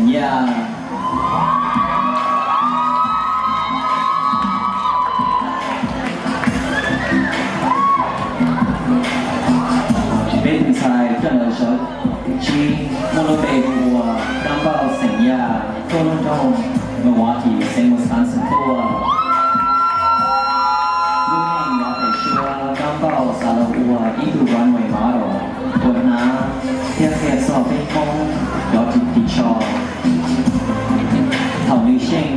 Yaj. Peb tus ntxhais coj ntawm sawv tsib muaj lub npe hu ua Kab Npauj xeem Yaj, tuaj lub nroog Milwaukee xeev Wisconsin tuaj. Lub neej nyob pem suab, Kab Npauj xav los ua ib tug runway model uas hnav thiab qhia txog peb Hmoob cov ris ris tsho. Thaum nws xyeej,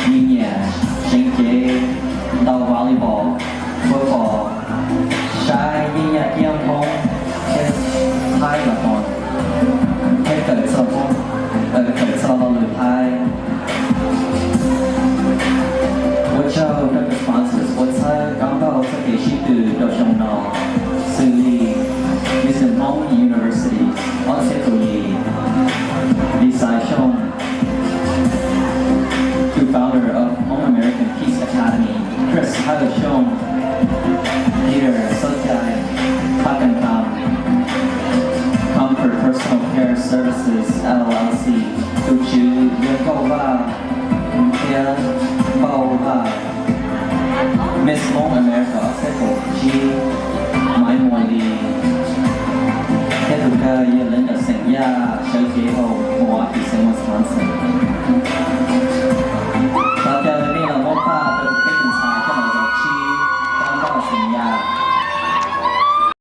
nws nyiam seev cev, ntaus volleyball, football, saib yeeb yaj ciab Hmoob thiab Thaib los tod, thiab kawm txog Hmoob, kawm txog lo lus Thaib. Ua tsaug rau cov sponsors uas txhawb Kab Npauj txoj kev sib tw rau xyoo no, xws li Mister Hmong University ob txhiab kaum yim, Lis Xais Xyooj, tus founder of Hmong American Peace Academy, Chris Hawj Xyooj, Peter Xauj Cai, Paj Kan Tham, Comfort Personal Care Services L L C, tus tswv Yawg Nkauj Vaj thiab Npauj Vaj, Miss Hmong America ob txhiab kaum tsib, Maiv Muas Lis, thiab tus kawg yog Linda xeem Yaj, sawv cev hauv Milwaukee xeev Wisconsin.